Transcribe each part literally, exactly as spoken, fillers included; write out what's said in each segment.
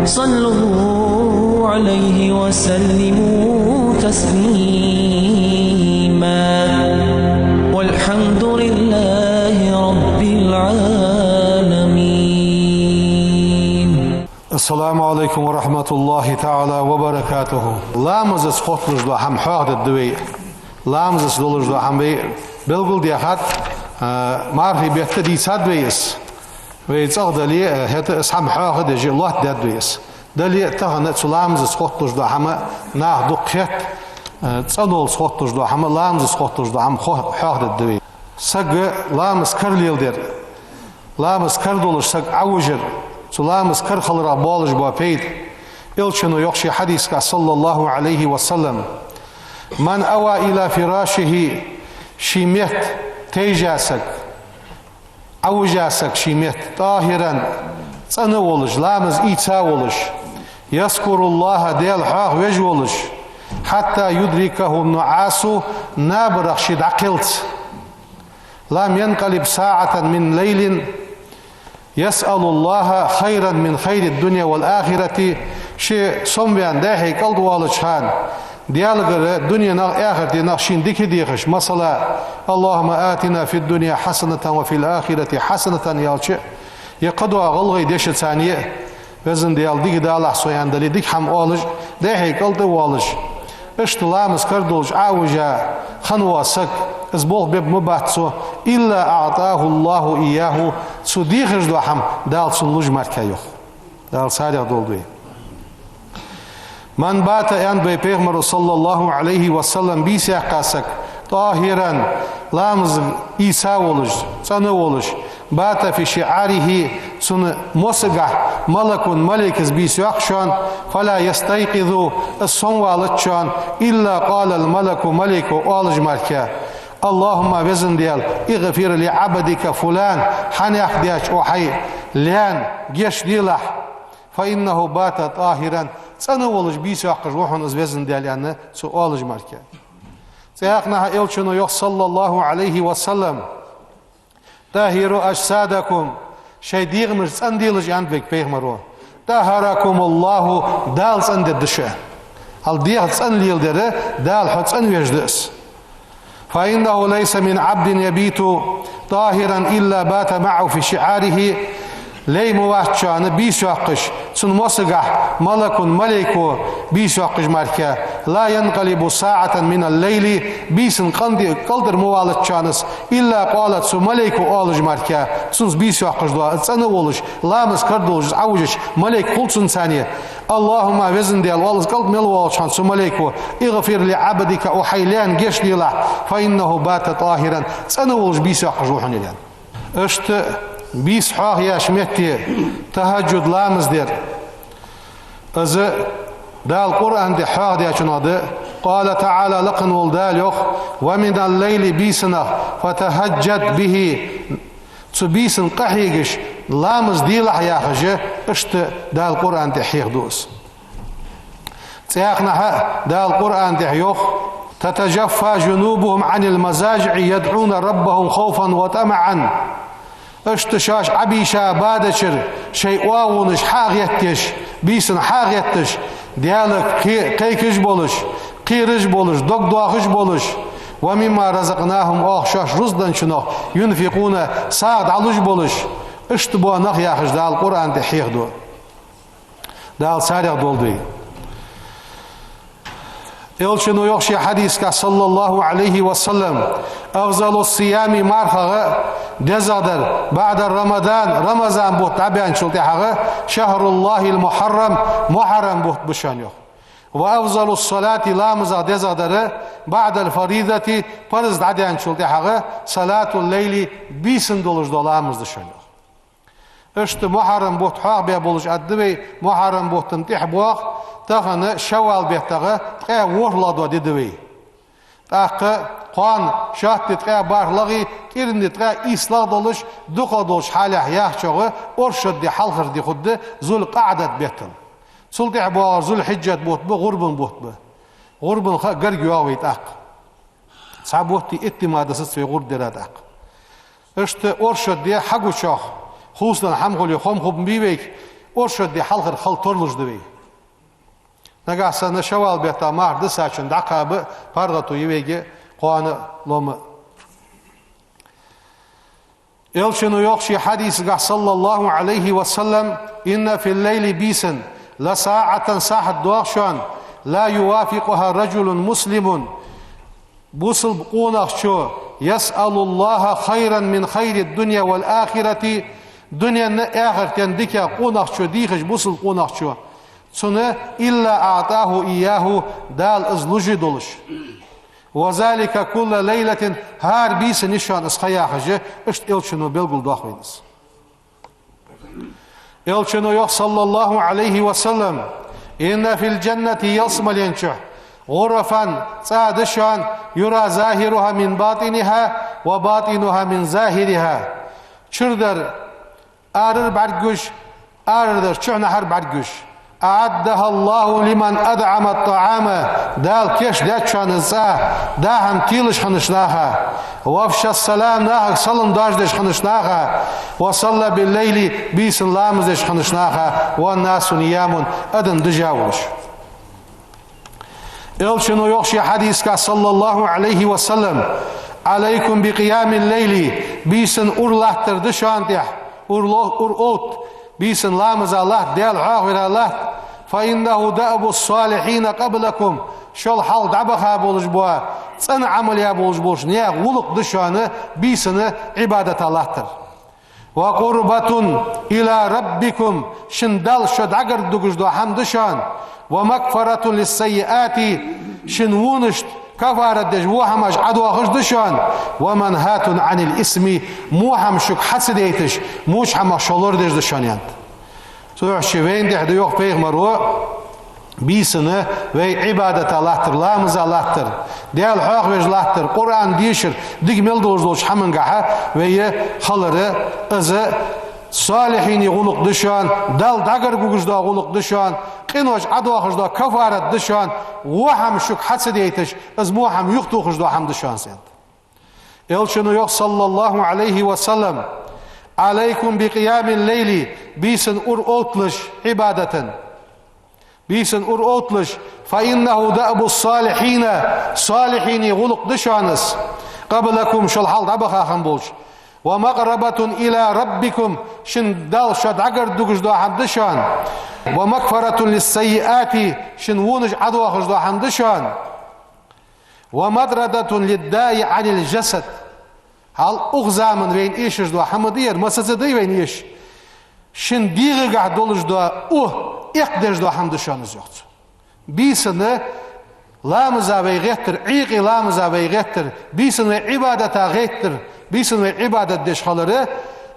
صلوا عليه وسلموا تسليما. والحمد لله رب العالمين. السلام عليكم ورحمة الله تعالى وبركاته. Ламазаца хотталуш дола хӀама хьоахадергда вай. Ламазаца долаш дола хӀама вай белгалдаьхад, а, мархий бетта дийцад вай из. Вай цӀагӀа дале, э, хӀаьта из хӀама хьоахадеш лоаттадаьд вай из. Дале а тахан цу ламазаца хотталуш дола хӀама наха дукха хет, э, цӀенолца хотталуш дола хӀама, ламазаца хотталуш дола хӀама хо-, хьоахадергда вай. Сага ламаз кара леладер, ламаз кара долаш саг Ӏовижар, цу ламаз кара хиларах болаш бола пайда. Элчано йоах ший хьадисагахь, صلى الله عليه وسلم: من أوى إلى فراشه, ший метта тайжа саг, Ӏовижа саг ший метта, طاهرا, цӀена волаш, ламаз ийца волаш, يذكر الله, Даьла хьоахавеш волаш, حتى يدركه النعاس, набарах ше дӀакхеллалца. لم ينقلب ساعة من ليل يسأل الله خيرا من خير الدنيا والآخرة, ше сомаваьнна дӀа-хьа кӀалтӀа воалача хана, Даьлагара дуненах, ахартенах шийна дика дехаш, масала: اللهم آتنا في الدنيا حسنة وفي الآخرة حسنة аьлча, е кхыдола гӀалгӀай дешаца а, Веза Даьла, дика далахь сона аьнна дале, дика хӀама оалаш, дӀа-хьа кӀалтӀа воалаш, иштта ламаз кара долаш Ӏовижа хинна вола саг, из болх бергба ма бац цо, إلا أعطاه الله إياه, цо дехаш дола хӀама Дала цунна луш мара, йоах. Дала царех долда вай. من بات, аьннад вай Пайхамаро, صلى الله عليه وسلم, бийса яьккха саг, طاهرا, ламаз ийца волаш, цӀена волаш, بات في شعاره, цун мосагахь, ملك, малейкас бийса йоаккх шоана, فلا يستيقظ, из сомавалац шоана, إلا قال الملك, малейко оалаш мара: اللهم, Веза Даьла, اغفر لعبدك فلان, хьанех деча укх хьай лаьна гешт делахь, فإنه بات طاهرا, цӀена волаш бийса йоаккхаш ва хьона из, Веза Даьла, аьнна, цо оалаш мара. ЦӀаькханахьа Элчано йоах, صلى الله عليه وسلم: طهروا أجسادكم, шоай дегӀамаш цӀенделаш, аьннад вайга Пайхамаро. طهركم الله, Дала цӀендергда шо. Хьал дегӀ цӀена леладер, Дала хьо цӀенвеш да из. فإنه ليس من عبد يبيت طاهرا إلا بات معه في شعاره, лай ма вац шоана бийса йоаккхаш, цун мосагахь ملك, малейко бийса йоаккхаш мара, لا ينقلب ساعة من الليل, бийсан кӀан-, кӀалтӀара ма валац шоана из, إلا قال, цу малейко оалаш мара, цунца бийса йоаккхаш дола, цӀена волаш, ламаз кара долаш Ӏовижача малейк хул цунца а: اللهم, Веза Даьла, оал из кӀалтӀа мел воалача хана цу малейко, اغفر لعبدك, укх хьай лаьна гешт делахь, فإنه بات طاهرا, цӀена волаш бийса йоаккхаш ва хьона из, аьнна. Иштта бийса хьоахаеш метте тахӀаджуд ламаз дар. Из Дала Къуръан тӀа хьоахадаьчунах да. قال تعالى, лакха вола Дала йоах: ومن الليل, бийсанах, فتهجد به, цу бийсан къахьегаш ламаз делахь, яхаш, иштта Дала Къуръан тӀа хьехаду из. ЦӀаькханахьа Дала Къуръан тӀа йоах: تتجافى جنوبهم عن المضاجع يدعون ربهم خوفا وطمعا. Иштта шоаш Ӏобийша бадачара шоай оагӀонаш хьагӀетташ, бийсан хьагӀетташ, Даьлага кхе-, кхайкаш болаш, кхераш болаш, дог доахаш болаш, ومما رزقناهم, оаха шоашта рузкъа денначунах, ينفقون, сагӀа дӀалуш болаш, иштта бола нах, яхаш, Дала Къуръан тӀа хьехаду. Дала царех долда вай. Элчано йоах ший хьадисагахь, صلى الله عليه وسلم: أفضل الصيام, мархагӀа дезагӀдар, بعد رمضان, Рамазан бутт дӀабаьнначул тӀехьагӀа, شهر الله المحرم, Мухьаррам бутт ба шоана, йоах. وأفضل الصلاة, ламазах дезагӀдар, بعد الفريضة, парз дӀадаьнначул тӀехьагӀа, صلاة الليل, бийсан долаш дола ламаз да шоана, йоах. Иштта Мухьаррам бутт хьоахабаь болаш аргда вай, Мухьаррам бутта тӀехьа боагӀа, тахан Шаввал беттагӀа ткъаь ворхӀлагӀа дола ди да вай. ТӀаккха кхоана шоатта ди ткъаь бархӀлагӀеи, кӀиранди ткъаь ийслагӀа долаш, дукхагӀа долча хьалах яхачох, оршот ди хьалхара ди хургда Зуль-КъаӀдат бетта. Цул тӀехьа боагӀар Зуль-Хьиджат бутт ба, гӀурбан бутт ба. ГӀурбан ха гарга йоагӀа вай тӀаккха. Цхьа бутт итт ди мара дисац вай гӀурба дера тӀаккха. Иштта оршот ди хьагучох, хувцаденна хӀама хуле, хоам хургба вайга, оршот ди хьалхара хала тарлуш да вай. Нагахьа санна шаввал бетта марха дисачунна дӀакхаба паргӀато я вайга, кхоана лома. Элчано йоах ший хьадисагахь, صلى الله عليه وسلم: «إن في الليل», бийсан, «لساعة», сахьат доагӀа шоана, «لا يوافقها رجل مسلم», бусалба къонахчо, «يسأل الله خيرا من خير الدنيا والآخرة», дунен а, ахартен а дикагӀа къонахчо дийхача бусалба къонахчо, цунна, «إلا أعطاه إياه», Дала из луш долаш. «وذلك كل ليلة», хӀара бийсан я шоана из ха яхаш, иштта Элчано белгалдоах вайна из. Элчано йоах, صلى الله عليه وسلم: «إن في الجنة», ялсмален чу, «غرفا», цӀа да шоана, «يرى ظاهرها من باطنها وباطنها من ظاهرها». Чура дар арара бӀаргагуш, арара дар чухьнахьара бӀаргагуш. «أعدها الله لمن أطعم الطعام», Дала кийчдаьд шоана из цӀа, даа хӀама телаш хиннача наха, «وأفشى السلام», нахага салам доаржадеш хиннача наха, «وصلى بالليل», бийсан ламаз деш хиннача наха, «والناس نيام», адам дижа волаш. Элчано йоах ший хьадисагахь, صلى الله عليه وسلم: «عليكم بقيام الليل», бийсан ура латтар да шоана тӀехь, ура ло-, ура отта, бийсан ламаза латта, Даьла хьоахавара латта, «فإنه دأب الصالحين قبلكم», шул хьалха дӀабаха болаш бола, цӀена Ӏамал яь болаш болча наьха гӀулакх да шоана бийсан Ӏибадата латтар. «وقربة إلى ربكم», шун Далла шо дӀагаргадугаш дола хӀама да шоана. «ومغفرة للسيئات», шун вонашта каффарат деш, во хӀамаш Ӏодоахаш да шоана. «ومنهاة عن الإثم», во хӀама шуга хьа ца дайташ, воча хӀамах шо лорадеш да шоана, аьннад. Цудухьа вайна тӀехь да, йоах пайхамаро, бийсан вай Ӏибадата латтар, ламаза латтар, Даьла хьоахавеш латтар, Къуръан дешар, дика мел долаш долча хӀамангахьа вай хилар, из салихӀинех гӀулакх да шоана, Далла дӀагаргагуш дола гӀулакх да шоана, къинош Ӏодоахаш дола каффарат да шоана, во хӀама шуга хьа ца дайташ, из во хӀама юхатохаш дола хӀама да шоана, аьннад. Элчано йоах, صلى الله عليه وسلم: «عليكم بقيام الليل», бийсан ура отталаш Ӏибадатан. Бийсан ура отталаш, «فإنه دأب الصالحين», салихӀинех гӀулакх да шоана из, «قبلكم», шул хьалха дӀабаха хинна болча. «ومقربة إلى ربكم», шун Далла шо дӀагаргадугаш дола хӀама да шоана. «ومغفرة للسيئات», шун вонаш Ӏодоахаш дола хӀама да шоана. «ومطردة للداء عن الجسد». Хьал укх заман вайна эшаш дола хӀама да ер, массаза да вайна эшаш. Шун дегӀагахь долаш дола у эккхадеш дола хӀама да шоана из, йоах цо. Бийсан ламаза вай гӀеттар, Ӏийкъе ламаза вай гӀеттар, бийсан вай Ӏибадата гӀеттар, бийсан вай Ӏибадат деш хилар,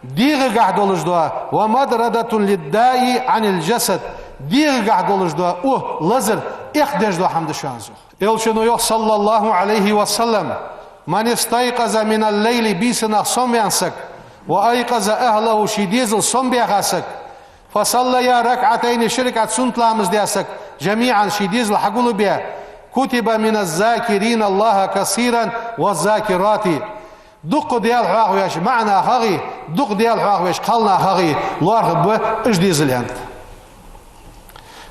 дегӀагахь долаш дола, «ومطردة للداء عن الجسد», дегӀагахь долаш дола у, лазар эккхадеш дола хӀама да шоана из, йоах. Элчано йоах, صلى الله عليه وسلم: «من استيقظ من الليل», бийсанах сомаваьнна саг, «وأيقظ أهله», ший дезал сомабаьха саг, «فصليا ركعتين», ши ракаӀат суннат ламаз даь саг, «جميعا», ший дезал хьагулбаь, «كتب من الذاكرين الله كثيرا والذاكرات». Дукха Даьла хьоахавеш маӀа нахагӀи, дукха Даьла хьоахавеш кхалнахагӀи лоархӀаргба уж дезал, аьннад.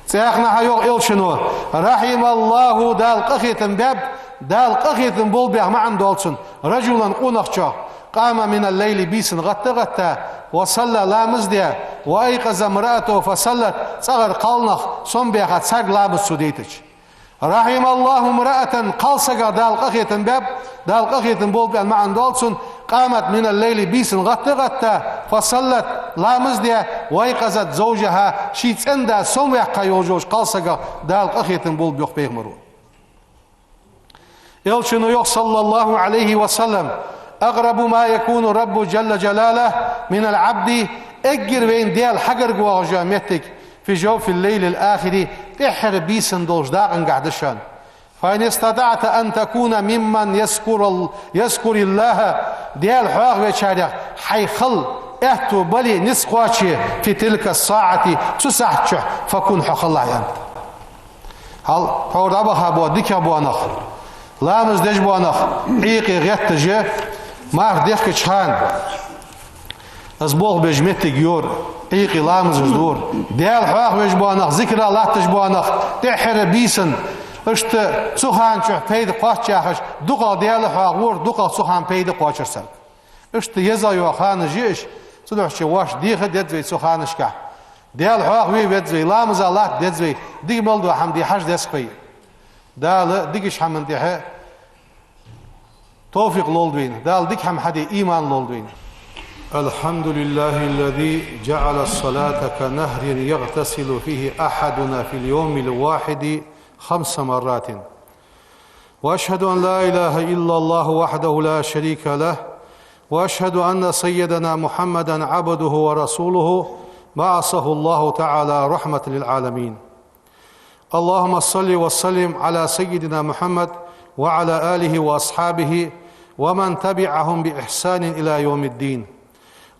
ЦӀаькханахьа йоах Элчано: «رحم الله», Дала къахетам баьб, Дала къахетам болба яха маӀан дола цун, «رجلا», къонахчох, «قام من الليل», бийсан гӀатта а гӀатта, «وصلى», ламаз даь, «وأيقظ امرأته فصلت», цӀагӀара кхалнах сомабаьха, царга ламаз цо дайтача. «رحم الله امرأة», кхалсагах Дала къахетам баьб, Дала къахетам болба аьнна маӀан дола цун, «قامت من الليل», бийсан гӀатта а гӀатта, «فصلت», ламаз даь, «وأيقظت زوجها», ший цӀен-да сомаваьккха йолаш йолча кхалсагах Дала къахетам болба, йоах пайхамаро. Элчано йоах, صلى الله عليه وسلم: «أقرب ما يكون الرب جل جلاله من العبد», эггара вайна Даьла хьагарга воагӀаш йола моттиг, «في جوف الليل الآخر», тӀеххьара бийсан долча дакъангахь да шоана. «فإن استطعت أن تكون ممن يذكر ال-، يذكر الله», Даьла хьоахавечарех хьай хила аьттув бале, низ кхоаче, «في تلك الساعة», цу сахьат чухь, «فكن», хьо хилалахь, аьннад. Хьал, тхьовра дӀабаха бола дикагӀа бола нах, ламаз деш бола нах, Ӏийкъе гӀетташ, марха дехкача хана, из болх беш моттиг йора. Хьийкъи ламазаш дора. Даьла хьоахавеш бола нах, зикара латташ бола нах, тӀеххьара бийсан, иштта цу хана чухь пайда кхоаччаяхаш, дукхагӀа Даьла хьоахавора, дукхагӀа цу хана пайда кхоачар царга. Иштта еза йола ханаш я уж, цудухьа вайна дийха деза вай цу ханашкахь. Даьла хьоахаве веза вай, ламаза латта деза вай, дика мел дола хӀама де хьажа деза вай. Дала дикача хӀаман тӀехьа توفيق лолда вайна. Дала дика хӀама хьаде иман лолда вайна. الحمد لله الذي جعل الصلاة كنهر يغتسل فيه أحدنا في اليوم الواحد خمس مرات. وأشهد أن لا إله إلا الله وحده لا شريك له. وأشهد أن سيدنا محمدا عبده ورسوله بعثه الله تعالى رحمة للعالمين. اللهم صل وسلم على سيدنا محمد وعلى آله وأصحابه ومن تبعهم بإحسان إلى يوم الدين.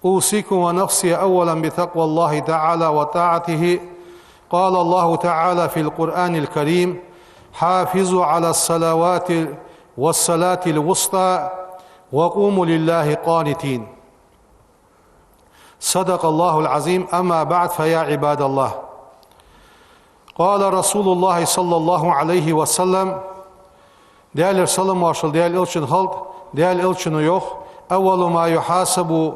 أوصيكم ونفسي أولا بتقوى الله تعالى وطاعته. قال الله تعالى في القرآن الكريم: حافظوا على الصلوات والصلاة الوسطى وقوموا لله قانتين. صدق الله العظيم. أما بعد، فيا عباد الله. قال رسول الله صلى الله عليه وسلم, Даьлера салам-моаршал Даьла Элчана хилда, Даьла Элчано йоах: أول ما يحاسب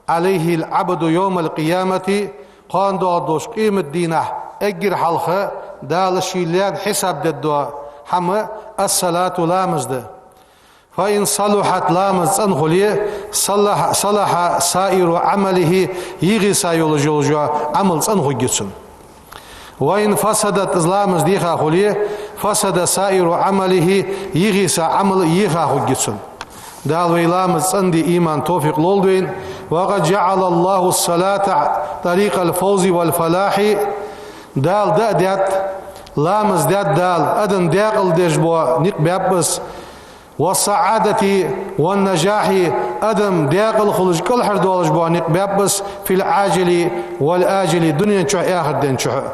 عليه العبد يوم القيامة, кхоана доагӀаш долча къематдийнахьа эггара хьалха Дала ший лайна хьисап дергдола хӀама الصلاة, ламаз да. فإن صلحت, ламаз цӀена хуле, صلح, صلح سائر عمله, йихиса йолаш йола Ӏамал цӀена хургья цун. وإن فسدت, из ламаз дийха хуле, فسد سائر عمله, йихиса Ӏамал йийха хургья цун. Дала вай ламаз цӀена де иман, توفيق лолда вайна. وقد جعل الله الصلاة طريق الفوز والفلاح. Дала даа даьд, ламаз даьд Дала, адам даькъала деш бола никъ баьб из. والسعادة والنجاح, адам даькъала хулаш, кӀалхардоалаш бола никъ баьб из, في العاجل والآجل, дунен чухь а, эхарта ден чухь а.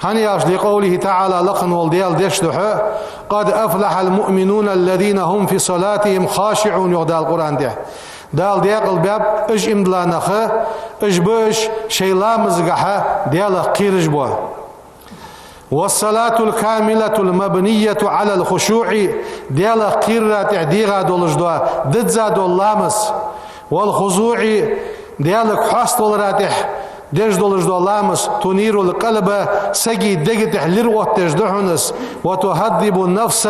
ХӀана аьлча, لقوله تعالى, лакха вола Даьла дешаш да хьа: قد أفلح المؤمنون الذين هم في صلاتهم خاشعون, йоах Дала Къуръан тӀа. Дала даькъала баьб уж иман дола нах, уж ба уж шоай ламазагахьа Даьлах кхераш бола. والصلاة الكاملة المبنية على الخشوع, Даьлах кхерара тӀа дегӀа долаш дола, дизза дола ламаз. والخضوع, Даьлага хьаставалара тӀа деш долаш дола ламаз. تنير القلب, сага дега тӀа лир оттадеш да хьона из. وتهذب النفس,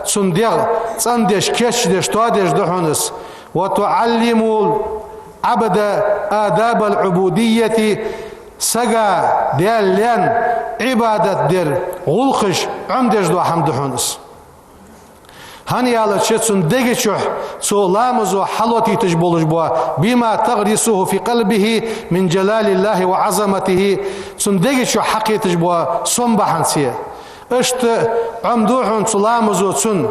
цун дегӀ цӀендеш, кийчдеш, тоадеш да хьона из. وتعلم العبد آداب العبودية, сага Даьла лайна Ӏибадат дара гӀулакхаш Ӏомадеш дола хӀама да хьона из. ХӀана аьлча, цун дега чухь цу ламазо хьалотийташ болаш бола, بما تغرسه في قلبه من جلال الله وعظمته, цун дега чухь хьакхеташ бола сом бахьанца. Иштта Ӏомаду хьона цу ламазо цун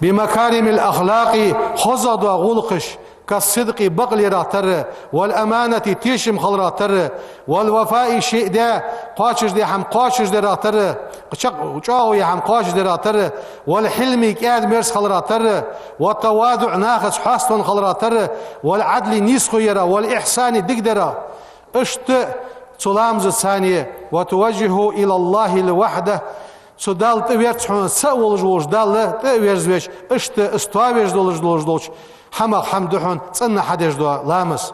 بمكارم الأخلاق, хозагӀа дола гӀулакхаш, كالصدق, бакълерах тара, والأمانة, тешам хиларах тара, والوفاء, ше даь, кхоачашдаь хӀама кхоачашдарах тара, чакх-, чӀоагӀо яь хӀама кхоачашдарах тара, والحلم, кӀаьда-мерза хиларах тара, والتواضع, нахаца хьаставала хиларах тара, والعدل, нийсхо ярах, والإحسان, дикадарах. Иштта цу ламазаца, وتوجهه إلى الله وحده, цу Далла тӀаверза хьона цаӀ волаш волча Далла тӀаверзавеш, иштта из тоавеш долаш, долаш долча хӀамах хӀама да хьона цӀена хьадеш дола ламаз.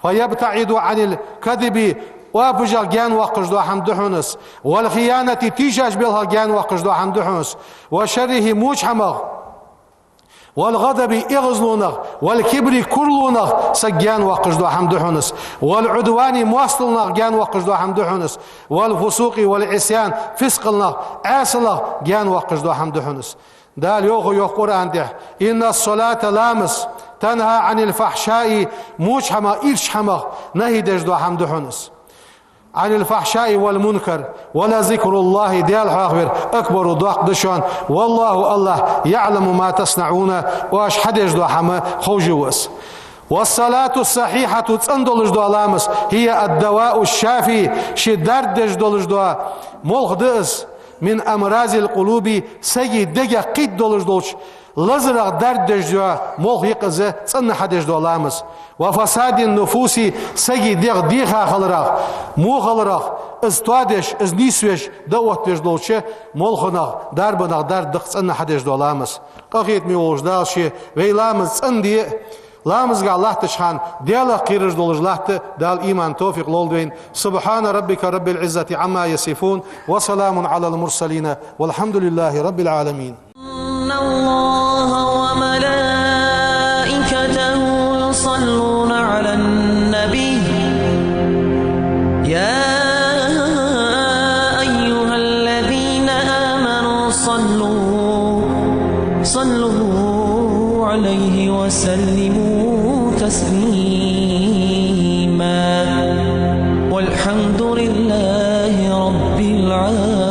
فيبتعد عن الكذب, оапашах гаьнавоаккхаш дола хӀама да хьона из, والخيانة, тийшача белхах гаьнавоаккхаш дола хӀама да хьона из, وشره, воча хӀамах, والغضب, эгӀазлонах, والكبر, куралонах саг гаьнавоаккхаш дола хӀама да хьона из, والعدوان, моасталонах гаьнавоаккхаш дола хӀама да хьона из, والفسوق والعصيان, фискъалонах, Ӏаьсалах гаьнавоаккхаш дола хӀама да хьона из. Дала йоах, йоах Къуръан тӀа: إن الصلاة, ламаз, تنهى عن الفحشاء, воча хӀамах, ирча хӀамах нахьи деш дола хӀама да хьона из. عن الفحشاء والمنكر ولذكر الله, Даьла хьоахавар, أكبر, доккха да шоана, والله, АллахӀ, يعلم ما تصنعون, оаш хьадеш дола хӀама ховш ва Из. والصلاة الصحيحة, цӀена долаш дола ламаз, هي الدواء الشافي, ше дарба деш долаш дола молха да из, من أمراض القلوب, сага дегах кхийтта долаш долча Лазарах дарба деш йола молха я-кх из цӀена хьадеш дола ламаз. وفساد النفوس, сага дегӀ деха хиларах, во хиларах, из тоадеш, из нийсвеш, дӀаоттавеш долча молханах, дарбанах дарба да-кх цӀена хьадеш дола ламаз. Къахетаме волча Дала ше вай ламаз цӀенде, ламазгахь латтача хана Даьлах кхераш долаш латта Дала иман, товфикъ лолда вайна. سبحان ربك رب العزة عما يصفون، وسلام على المرسلين، والحمد لله رب العالمين. إن الله وملائكته يصلون على النبي، يا أيها الذين آمنوا صلوا، صلوا عليه وسلموا تسليما. والحمد لله رب العالمين.